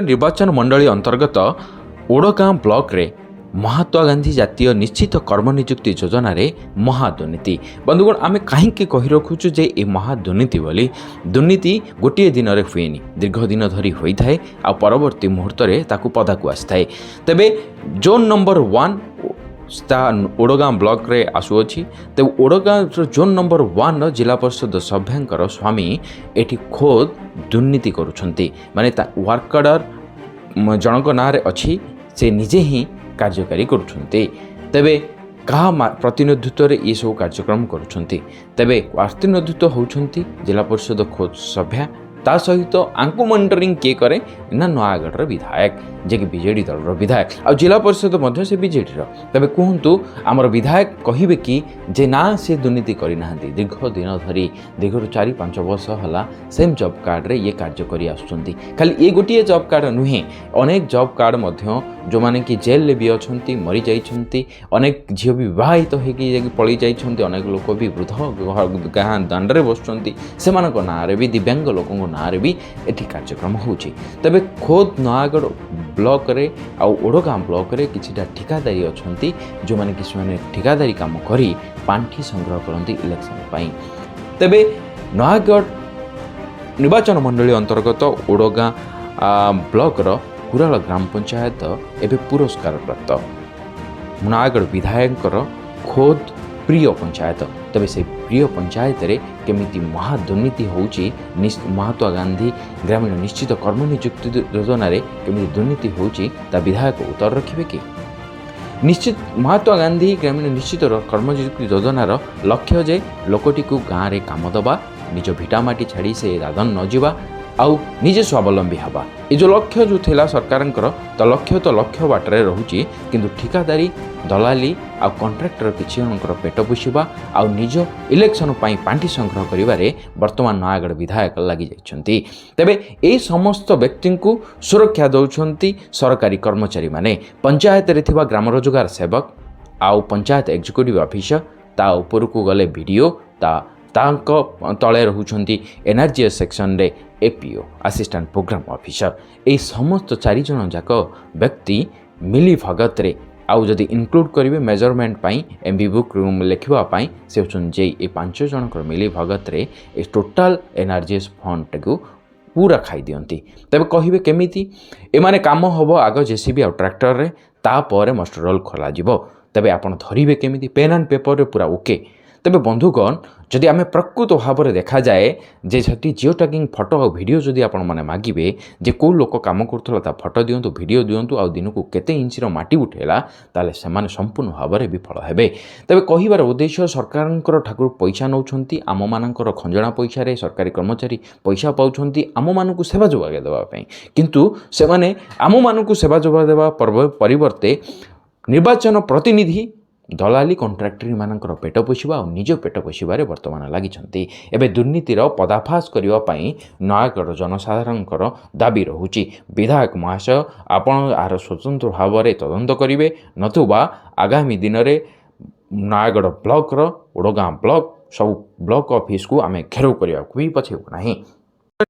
ନିର୍ବାଚନ ମଣ୍ଡଳୀ ଅନ୍ତର୍ଗତ ଓଡ଼ଗାଁ ବ୍ଲକରେ ମହାତ୍ମା ଗାନ୍ଧୀ ଜାତୀୟ ନିଶ୍ଚିତ କର୍ମନିଯୁକ୍ତି ଯୋଜନାରେ ମହାଦୁର୍ନୀତି। ବନ୍ଧୁଗଣ, ଆମେ କାହିଁକି କହି ରଖୁଛୁ ଯେ ଏ ମହାଦୁର୍ନୀତି ବୋଲି? ଦୁର୍ନୀତି ଗୋଟିଏ ଦିନରେ ହୁଏନି, ଦୀର୍ଘ ଦିନ ଧରି ହୋଇଥାଏ ଆଉ ପରବର୍ତ୍ତୀ ମୁହୂର୍ତ୍ତରେ ତାକୁ ପଦାକୁ ଆସିଥାଏ। ତେବେ ଜୋନ୍ ନମ୍ବର 1 ତାହା ଓଡ଼ଗାଁ ବ୍ଲକରେ ଆସୁଅଛି। ତେବେ ଓଡ଼ଗାଁର ଜୋନ୍ ନମ୍ବର 1ର ଜିଲ୍ଲା ପରିଷଦ ସଭ୍ୟାଙ୍କର ସ୍ୱାମୀ ଏଠି ଖୋଦ୍ ଦୁର୍ନୀତି କରୁଛନ୍ତି। ମାନେ ତା ୱାର୍କ ଅର୍ଡ଼ର ଜଣଙ୍କ ନାଁରେ ଅଛି, ସେ ନିଜେ ହିଁ କାର୍ଯ୍ୟକାରୀ କରୁଛନ୍ତି। ତେବେ କାହା ପ୍ରତିନିଧିତ୍ୱରେ ଏସବୁ କାର୍ଯ୍ୟକ୍ରମ କରୁଛନ୍ତି? ତେବେ ପ୍ରତିନିଧିତ୍ୱ ହେଉଛନ୍ତି ଜିଲ୍ଲା ପରିଷଦ ଖୋଦ୍ ସଭ୍ୟା। ତା ସହିତ ଆଙ୍କୁ ମନିଟରିଂ କିଏ କରେ ନା ନୟାଗଡ଼ର ବିଧାୟକ, ଯିଏକି ବିଜେଡ଼ି ଦଳର ବିଧାୟକ ଆଉ ଜିଲ୍ଲା ପରିଷଦ ମଧ୍ୟ ସେ ବିଜେଡ଼ିର। ତେବେ କୁହନ୍ତୁ, ଆମର ବିଧାୟକ କହିବେ କି ଯେ ନା, ସେ ଦୁର୍ନୀତି କରିନାହାନ୍ତି? ଦୀର୍ଘ ଦିନ ଧରି, ଦୀର୍ଘରୁ 4-5 ବର୍ଷ ହେଲା ସେମ୍ ଜବ୍ କାର୍ଡ଼ରେ ଇଏ କାର୍ଯ୍ୟ କରି ଆସୁଛନ୍ତି। ଖାଲି ଏ ଗୋଟିଏ ଜବ୍ କାର୍ଡ଼ ନୁହେଁ, ଅନେକ ଜବ୍ କାର୍ଡ଼ ମଧ୍ୟ, ଯେଉଁମାନେ କି ଜେଲରେ ବି ଅଛନ୍ତି, ମରିଯାଇଛନ୍ତି, ଅନେକ ଝିଅ ବି ବିବାହିତ ହେଇକି ଯାଇକି ପଳେଇ ଯାଇଛନ୍ତି, ଅନେକ ଲୋକ ବି ବୃଦ୍ଧ ଗାଁ ଦାଣ୍ଡରେ ବସୁଛନ୍ତି, ସେମାନଙ୍କ ନାଁରେ ବି, ଦିବ୍ୟାଙ୍ଗ ଲୋକଙ୍କ ନାଁରେ ବି ଏଠି କାର୍ଯ୍ୟକ୍ରମ ହେଉଛି। ତେବେ ଖୋଦ୍ ନୟାଗଡ଼ ବ୍ଲକରେ ଆଉ ଓଡ଼ଗାଁ ବ୍ଲକରେ କିଛିଟା ଠିକାଦାରୀ ଅଛନ୍ତି, ଯେଉଁମାନେ କି ସେମାନେ ଠିକାଦାରୀ କାମ କରି ପାଣ୍ଠି ସଂଗ୍ରହ କରନ୍ତି ଇଲେକ୍ସନ୍ ପାଇଁ। ତେବେ ନୟାଗଡ଼ ନିର୍ବାଚନ ମଣ୍ଡଳୀ ଅନ୍ତର୍ଗତ ଓଡ଼ଗାଁ ବ୍ଲକର କୁରାଳ ଗ୍ରାମ ପଞ୍ଚାୟତ ଏବେ ପୁରସ୍କାର ପ୍ରାପ୍ତ ନୟାଗଡ଼ ବିଧାୟକଙ୍କର ଖୋଦ୍ ପ୍ରିୟ ପଞ୍ଚାୟତ। ତେବେ ସେଇ ପ୍ରିୟ ପଞ୍ଚାୟତରେ କେମିତି ମହାଦୁର୍ନୀତି ହେଉଛି, ମହାତ୍ମା ଗାନ୍ଧୀ ଗ୍ରାମୀଣ ନିଶ୍ଚିତ କର୍ମନିଯୁକ୍ତି ଯୋଜନାରେ କେମିତି ଦୁର୍ନୀତି ହେଉଛି, ତା ବିଧାୟକ ଉତ୍ତର ରଖିବେ କି? ନିଶ୍ଚିତ ମହାତ୍ମା ଗାନ୍ଧୀ ଗ୍ରାମୀଣ ନିଶ୍ଚିତ କର୍ମନିଯୁକ୍ତି ଯୋଜନାର ଲକ୍ଷ୍ୟ ଯେ ଲୋକଟିକୁ ଗାଁରେ କାମ ଦେବା, ନିଜ ଭିଟାମାଟି ଛାଡ଼ି ସେ ଦାଦନ ନ ଯିବା ଆଉ ନିଜେ ସ୍ୱାବଲମ୍ବୀ ହେବା। ଏ ଯେଉଁ ଲକ୍ଷ୍ୟ ଯେଉଁ ଥିଲା ସରକାରଙ୍କର, ତ ଲକ୍ଷ୍ୟ ତ ଲକ୍ଷ୍ୟ ବାଟରେ ରହୁଛି, କିନ୍ତୁ ଠିକାଦାରୀ, ଦଲାଲି ଆଉ କଣ୍ଟ୍ରାକ୍ଟର କିଛି ଜଣଙ୍କର ପେଟ ପୋଷିବା ଆଉ ନିଜ ଇଲେକ୍ସନ ପାଇଁ ପାଣ୍ଠି ସଂଗ୍ରହ କରିବାରେ ବର୍ତ୍ତମାନ ନୟାଗଡ଼ ବିଧାୟକ ଲାଗିଯାଇଛନ୍ତି। ତେବେ ଏହି ସମସ୍ତ ବ୍ୟକ୍ତିଙ୍କୁ ସୁରକ୍ଷା ଦେଉଛନ୍ତି ସରକାରୀ କର୍ମଚାରୀମାନେ। ପଞ୍ଚାୟତରେ ଥିବା ଗ୍ରାମ ରୋଜଗାର ସେବକ ଆଉ ପଞ୍ଚାୟତ ଏକ୍ଜିକ୍ୟୁଟିଭ୍ ଅଫିସର, ତା ଉପରକୁ ଗଲେ ବିଡ଼ିଓ, ତାଙ୍କ ତଳେ ରହୁଛନ୍ତି NREGS ସେକ୍ସନରେ APO, assistant programme officer. ଏହି ସମସ୍ତ ଚାରିଜଣ ଯାକ ବ୍ୟକ୍ତି ମିଲି ଭଗତରେ, ଆଉ ଯଦି ଇନକ୍ଲୁଡ଼ କରିବେ ମେଜରମେଣ୍ଟ ପାଇଁ, ଏମ୍ ବି ବୁକ୍ ଲେଖିବା ପାଇଁ ସେ ହେଉଛନ୍ତି ଜେଇ। ଏ ପାଞ୍ଚ ଜଣଙ୍କର ମିଲି ଭଗତରେ ଏ ଟୋଟାଲ ଏନ୍ଆର୍ଜିଏସ୍ ଫଣ୍ଡଟାକୁ ପୁରା ଖାଇଦିଅନ୍ତି। ତେବେ କହିବେ କେମିତି ଏମାନେ? କାମ ହେବ ଆଗ ଜେସିବି ଆଉ ଟ୍ରାକ୍ଟରରେ, ତାପରେ ମଷ୍ଟର ରୋଲ୍ ଖୋଲାଯିବ। ତେବେ ଆପଣ ଧରିବେ କେମିତି? ପେନ୍ ଆଣ୍ଡ ପେପରରେ ପୁରା ଓକେ। ତେବେ ବନ୍ଧୁଗଣ, ଯଦି ଆମେ ପ୍ରକୃତ ଭାବରେ ଦେଖାଯାଏ ଯେ ସେଠି ଜିଓ ଟ୍ୟାଗିଂ ଫଟୋ ଆଉ ଭିଡ଼ିଓ ଯଦି ଆପଣମାନେ ମାଗିବେ ଯେ କେଉଁ ଲୋକ କାମ କରୁଥିଲା, ତା ଫଟୋ ଦିଅନ୍ତୁ, ଭିଡ଼ିଓ ଦିଅନ୍ତୁ ଆଉ ଦିନକୁ କେତେ ଇଞ୍ଚର ମାଟି ଉଠେଇଲା, ତାହେଲେ ସେମାନେ ସମ୍ପୂର୍ଣ୍ଣ ଭାବରେ ବିଫଳ ହେବେ। ତେବେ କହିବାର ଉଦ୍ଦେଶ୍ୟ, ସରକାରଙ୍କର ଠାକୁର ପଇସା ନେଉଛନ୍ତି, ଆମମାନଙ୍କର ଖଞ୍ଜଣା ପଇସାରେ ସରକାରୀ କର୍ମଚାରୀ ପଇସା ପାଉଛନ୍ତି ଆମମାନଙ୍କୁ ସେବା ଯୋଗାଇ ଦେବା ପାଇଁ। କିନ୍ତୁ ସେମାନେ ଆମମାନଙ୍କୁ ସେବା ଯୋଗାଇ ଦେବା ପରିବର୍ତ୍ତେ ନିର୍ବାଚନ ପ୍ରତିନିଧି, ଦଲାଲି, କଣ୍ଟ୍ରାକ୍ଟରୀମାନଙ୍କର ପେଟ ପୋଷିବା ଆଉ ନିଜ ପେଟ ପୋଷିବାରେ ବର୍ତ୍ତମାନ ଲାଗିଛନ୍ତି। ଏବେ ଦୁର୍ନୀତିର ପର୍ଦ୍ଦାଫାଶ କରିବା ପାଇଁ ନୟାଗଡ଼ ଜନସାଧାରଣଙ୍କର ଦାବି ରହୁଛି। ବିଧାୟକ ମହାଶୟ, ଆପଣ ଏହାର ସ୍ୱତନ୍ତ୍ର ଭାବରେ ତଦନ୍ତ କରିବେ, ନତୁବା ଆଗାମୀ ଦିନରେ ନୟାଗଡ଼ ବ୍ଲକର ଓଡ଼ଗାଁ ବ୍ଲକ ସବୁ ବ୍ଲକ ଅଫିସକୁ ଆମେ ଘେରାଉ କରିବାକୁ ବି ପଛେଇବୁ ନାହିଁ।